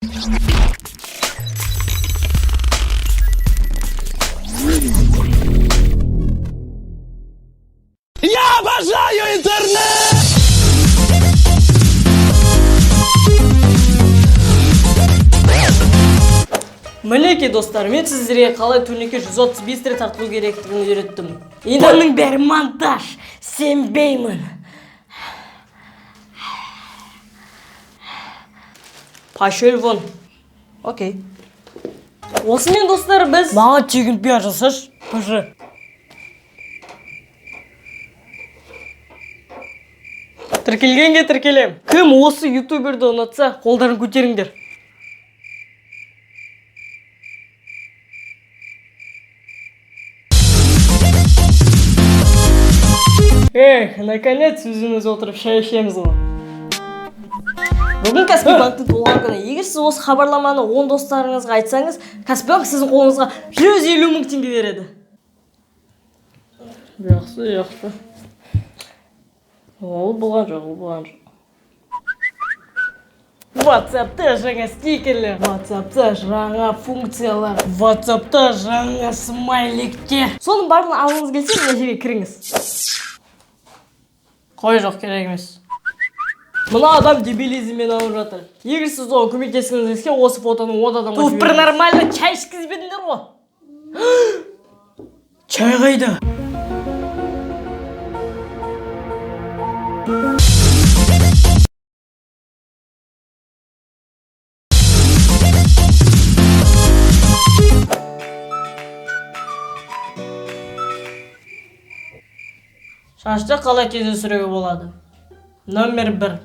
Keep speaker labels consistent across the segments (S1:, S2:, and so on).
S1: Я обожаю интернет!
S2: Мінекей, достар, мен сіздерге қалай турникке 135 рет тартылу керектігін үйреттім. Енді
S3: Бұның бәрі монтаж, сенбеймін.
S2: Пошел вон. Окей. Осымен, достар, біз
S3: Маған тегін пиар жасашы, пж.
S2: Тіркелгенге тіркелем. Кім осы ютуберді ұнатса, қолдарын көтеріңдер. Эх, наконец өзіміз отырып шай ішеміз ғой. Бүгін Каспий банктің туған күні. Егер сіз осы хабарламаны 10 достарыңызға айтсаңыз, Каспий банк сіздің қолыңызға 150 мың теңге береді. Жақсы, жақсы. Ол болған жоқ, ол болған жоқ. WhatsApp'та жаңа стикерлер, WhatsApp'та жаңа функциялар, WhatsApp'та жаңа смайликтер. Соның барлығын алғыңыз келсе, мына жерге кіріңіз. Қой, жоқ, керек емес. Мына адам дебилизммен ауырып жатыр. Егер сіз оған көмектескіңіз келсе, осы фотоны 10 адамға
S3: Тут бір
S2: жіберіңіз.
S3: Нормально чай ішкізбедіңдер ғой.
S2: Чай қайда? Шашты қалай тез өсіруге болады? Номер 1.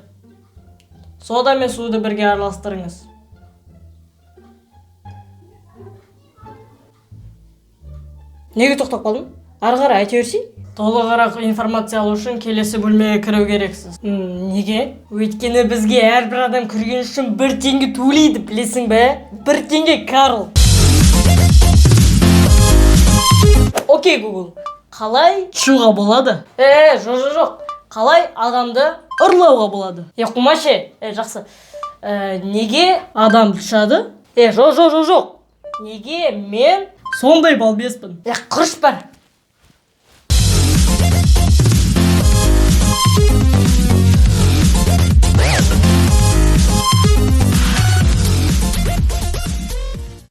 S2: Сода мен суды бірге араластырыңыз. Неге тоқтап қалдың? Ары қарай айта берсей. Толығырақ информация алу үшін келесі бөлмеге кіру керексіз. Неге? Өйткені бізге әрбір адам кірген үшін 1 теңге төлейді, білесің бе? 1 теңге, Карл. Окей, Google. Қалай шығуға болады? Е, жоқ, жоқ, жоқ. Қалай адамды ұрлауға болады? Е, қумашы. Е, жақсы. Неге адам ұшады? Е, жоқ, жоқ, жоқ, жоқ. Неге мен сондай балбеспін?
S3: Е, құрыш бар.